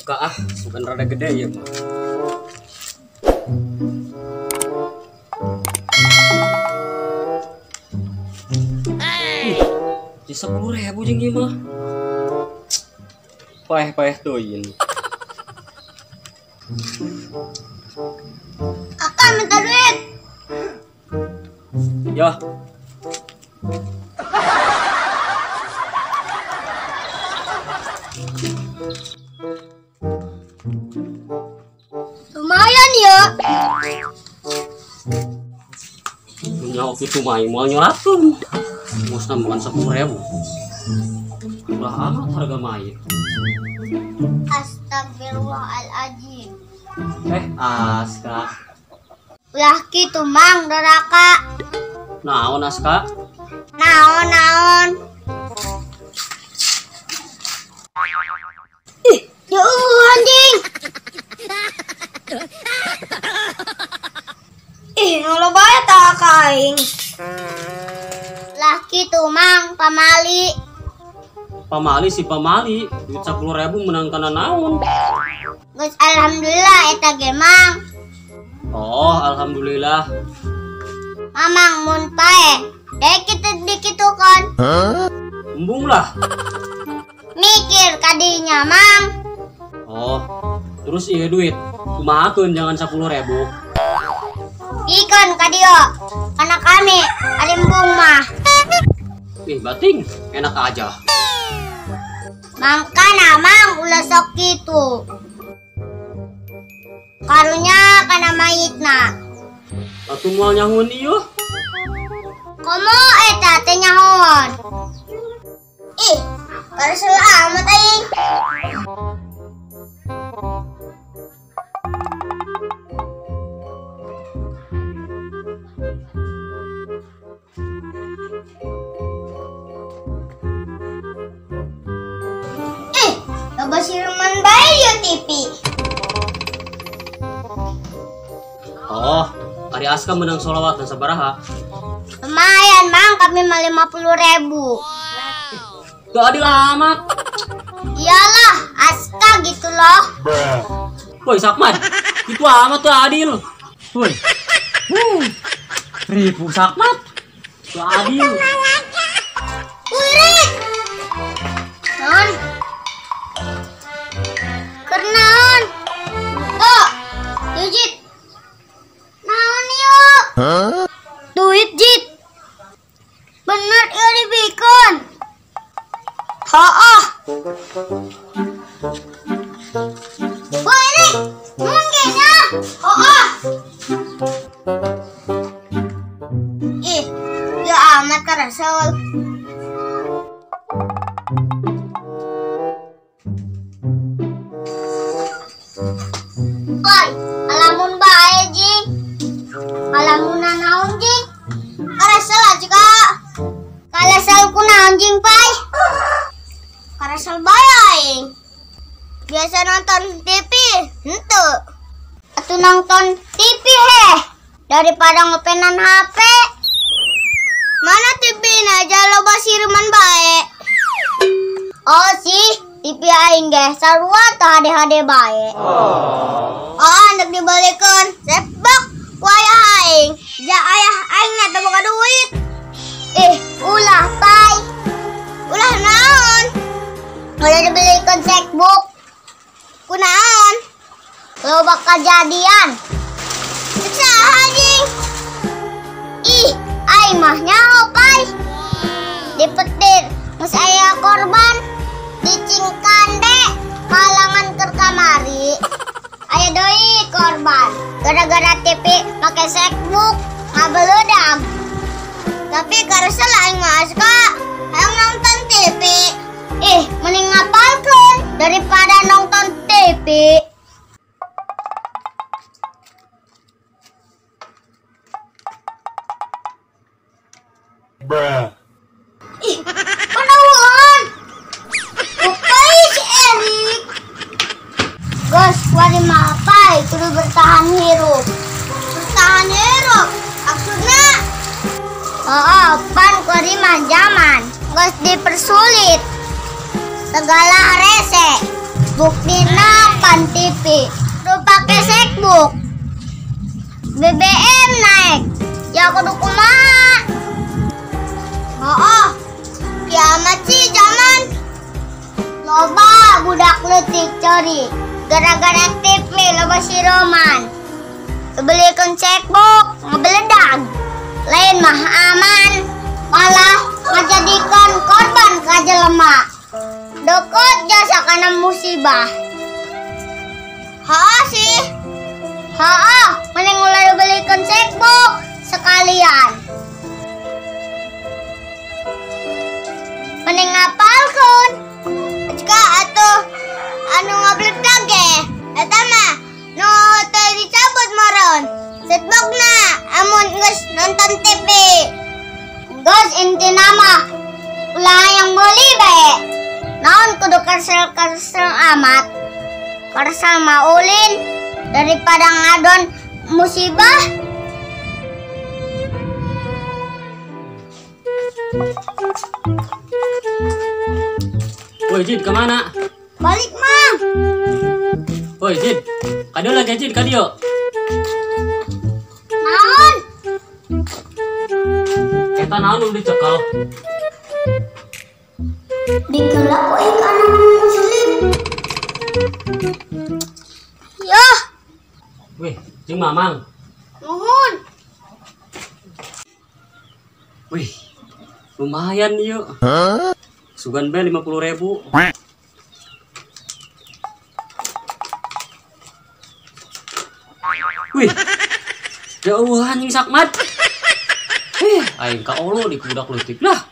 Buka ah, bukan rada gede ya mah. Di 10.000 jeung ieu mah. Paeh-paeh teuing. Akang minta duit. Ya. Lumayan ya. Nyawa kitu mah moal nyolatkeun. Musna bukan 10.000. Murah amat harga mayit. Astagfirullahaladzim. Aska. Ulah kitu mang doraka. Naon Aska? Naon naon. Ih, ya Allah anjing. Ih, ngolo bae ta ka aing. Lah kitu mang pamali. Pamali si pamali, duit 10.000 menang kana naon? Geus alhamdulillah eta ge mang. Oh, alhamdulillah. Mamang mun pae, dek kitu dikitukeun. Embung lah. Mikir kadinya mang. Oh, terus ieu duit kumahakeun jangan 10.000. Ikeun ka dieu. Kana kami ari embung mah. Ih, bating, enak aja. Mangkana mang ulah sok kitu. Karunya kana mayitna. Atuh moal nyahoan ieu. Komo eta teh nyahoan. Ih, karesel amat aing. Ih, loba sireman bae ieu TV. Oh, ari Aska menang sholawat dan sabaraha. Lumayan mang, kami mah 50.000. Tuh adil amat. Iyalah, Aska gitu loh. Woi Sakman, itu amat tuh adil. Woi, ribu Sakmat, tuh adil. Wih, non, kernaon, oh, Jit, naon yuk? Duit Jit, bener ya dibikon. Hooh. Wah ini, mungkinnya. Hooh. Ih, ya amat karesel. Woi, alamun bae jing. Alamun naon jing? Karesel aja kak. Karesel ku naon jing pai? Karesel bae aing. Biasa nonton TV, henteu. Atuh nonton TV heh daripada ngopenan HP. Mana TV na aja loba sireman bae. Oh sih, TV aing ge sarua tah hade-hade bae. Oh, hendak dibalikeun. Sebek ku ayah aing. Ja ayah aing na teu boga duit. Ih, ulah pai. Ulah naon? Ulah dibelikeun checkbook. Kunaon? Loba kejadian. Saha jing? Ih, aing mah nyaho pai. Dipetir geus aya korban dicingkande kalangan keur kamari. Aya deui korban gara-gara TV make checkbook ngabeleudag. Tapi karesel aing mah Aska, hayang nonton TV. Ih, mending ngapalkeun daripada nonton TV. Bruh. Ih, penawan. Bukai si Erik. Gus, wari mapai kudu bertahan hirup. Bertahan hirup maksudnya? Oh, pan kuari mah zaman geus dipersulit. Segala rese. Buktina pan TV, kudu pake sekbuk. BBM naik, ya kudu kumaha. Oh, kiamat sih zaman. Loba budak leutik cori, gara-gara TV loba si Roman. Belikan cekbuk, ngebeledag. Lain mah aman, malah ngajadikan korban ka jelema. Deket jasa kana musibah. Haa sih. Haa, mending ulah belikan cekbuk sekalian. Mending ngapalkeun. Jika atuh anu ngabeledag ge, eta mah nu teu dicabut moron. Setbokna amun geus nonton TV. Geus intina mah ulah yang meuli bae. Naon kudu kesel-kesel amat. Kesel mah ulin daripada ngadon musibah. Woi Jid, kemana? Balik mang. Woi Jid, kadieu lagi Jid, kadieu. Naon? Eta naon nu dicekel? Digeulak we ka anu muslim. Yoh. Wih, jeung mamang. Nuhun. Wih, lumayan ieu. Sugan be 50.000. Wih, jauhan yang sakmat. Aing ka Allah di budak leutik lah.